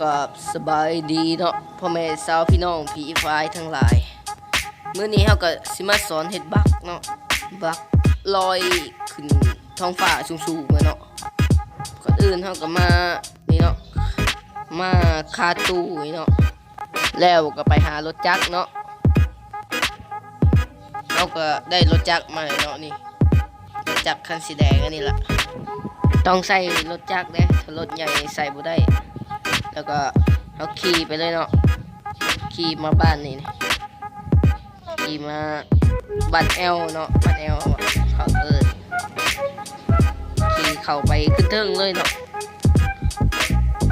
ກັບສະບາຍດີເນາະ ພໍ່ແມ່ຊາວພີ່ນ້ອງ Free Fire ທັງຫຼາຍ. ມື້ນີ້ເຮົາກໍຊິມາສອນເຮັດບັກເນາະ ບັກລອຍຂຶ້ນທ້ອງຟ້າສູງໆມາເນາະ. ກ່ອນອື່ນເຮົາກໍມານີ້ເນາະ ມາຄາຕູ້ນີ້ເນາະ ແລ້ວກໍໄປຫາລົດຈັກເນາະ. ເຮົາກໍໄດ້ລົດຈັກມາແລ້ວເນາະ ນີ້ ລົດຈັກຄັນສີແດງອັນນີ້ລະ. ຕ້ອງໃຊ້ລົດຈັກເດ້ ຖ້າລົດໃຫຍ່ໃຊ້ບໍ່ໄດ້. ແລ້ວກໍເຮົາຂີ່ໄປເລີຍເນາະ ຂີ່ມາບ້ານນີ້ ຂີ່ມາບ້ານແອວເນາະ ບ້ານແອວເຂົາເອີ້ນ ຂີ່ເຂົ້າໄປຂຶ້ນເທິງເລີຍເນາະ.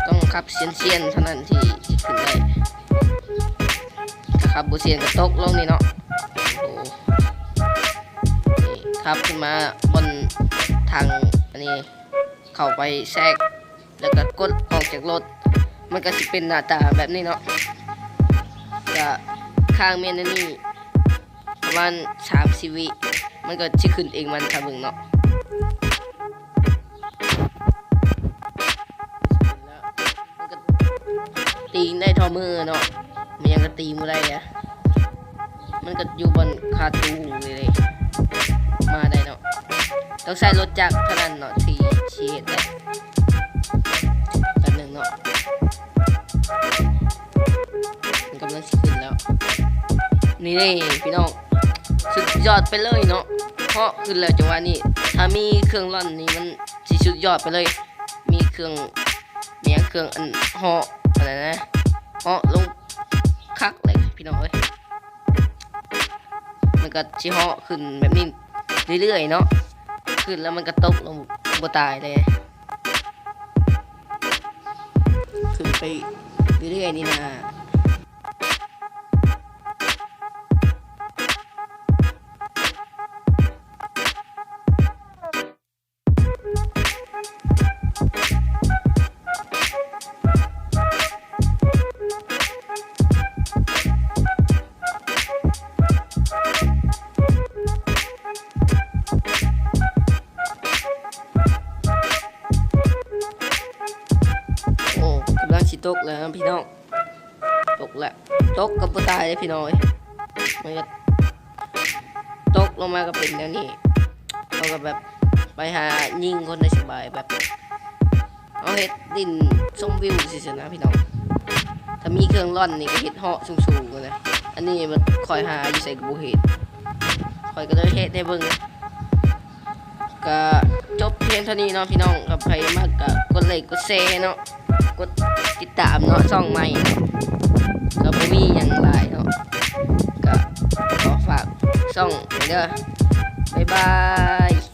ຕ້ອງຂັບຊຽນໆເທົ່ານັ້ນທີ່ ທີ່ຂຶ້ນໄດ້ ຖ້າຂັບບໍ່ຊຽນກໍຕົກລົງນີ້ເນາະ. ໂອ້ໂຫ ນີ້ຂັບຂຶ້ນມາບ່ອນທາງອັນນີ້ ເຂົ້າໄປແຊກ ແລ້ວກໍກົດອອກຈາກລົດ ມັນກໍຊິເປັນໜ້າຕາແບບນີ້ເນາະ. ກະຄ້າງແມ່ນອັນນີ້ປະມານສາມສີ່ວິ ມັນກໍຊິຂຶ້ນເອງມັນ ຖ້າເບິ່ງເນາະ. ມັນກໍຕີງໄດ້ທໍ່ມືເນາະ ມັນຍັງກໍຕີງບໍ່ໄດ້ອະ. ມັນກໍຢູ່ບ່ອນຄາຕູ້ນີ້ເດ້ ມາໄດ້ເນາະ. ຕ້ອງໃຊ້ລົດຈັກເທົ່ານັ້ນເນາະ ທີ່ຊິເຮັດໄດ້. ແປັບໜຶ່ງເນາະ ມັນກຳລັງຊິຂຶ້ນແລ້ວ. ນີ້ເດ້ພີ່ນ້ອງ ສຸດຍອດໄປເລີຍເນາະ ເຫາະຂຶ້ນແລ້ວຈັງຫວະນີ້. ຖ້າມີເຄື່ອງລ່ອນນີ້ມັນຊິສຸດຍອດໄປເລີຍ. ມີເຄື່ອງ ມີຫຍັງ ເຄື່ອງອັນເຫາະອັນນັ້ນນະ ເຫາະລົງຄັກເລີຍພີ່ນ້ອງເອີຍ. ມັນກໍຊິເຫາະຂຶ້ນແບບນີ້ເລື້ອຍໆເນາະ ຂຶ້ນແລ້ວມັນກໍຕົກລົງບໍ່ຕາຍເລີຍ ຂຶ້ນໄປເລື້ອຍໆນີ້ນະ. ໂອ້ ກຳລັງຊິຕົກແລ້ວພີ່ນ້ອງ ຕົກແລ້ວ ຕົກກໍບໍ່ຕາຍເດ້ພີ່ນ້ອງເອີຍ. ມັນກໍຕົກລົງມາກໍເປັນແນວນີ້ ເຮົາກໍແບບໄປຫາຍິງຄົນໄດ້ສະບາຍ ແບບເຮົາເຮັດຫຼິ້ນຊົມວິວຊື່ໆນະພີ່ນ້ອງ. ຖ້າມີເຄື່ອງລ່ອນນີ້ກໍເຮັດເຫາະສູງໆນະ. ອັນນີ້ມັນຂ້ອຍຫາຢູ່ໃສກໍບໍ່ເຫັນ ຂ້ອຍກໍເລີຍເຮັດໃຫ້ເບິ່ງ. ກະຈົບພຽງເທົ່ານີ້ເນາະພີ່ນ້ອງ. ຖ້າໃຜມັກກະກົດໄລກ໌ ກົດແຊເນາະ ກົດຕິດຕາມເນາະ ຊ່ອງໃໝ່ເນາະ ກະບໍ່ມີຫຍັງຫຼາຍເນາະ ກະຂໍຝາກຊ່ອງເດີ ບາຍບາຍ.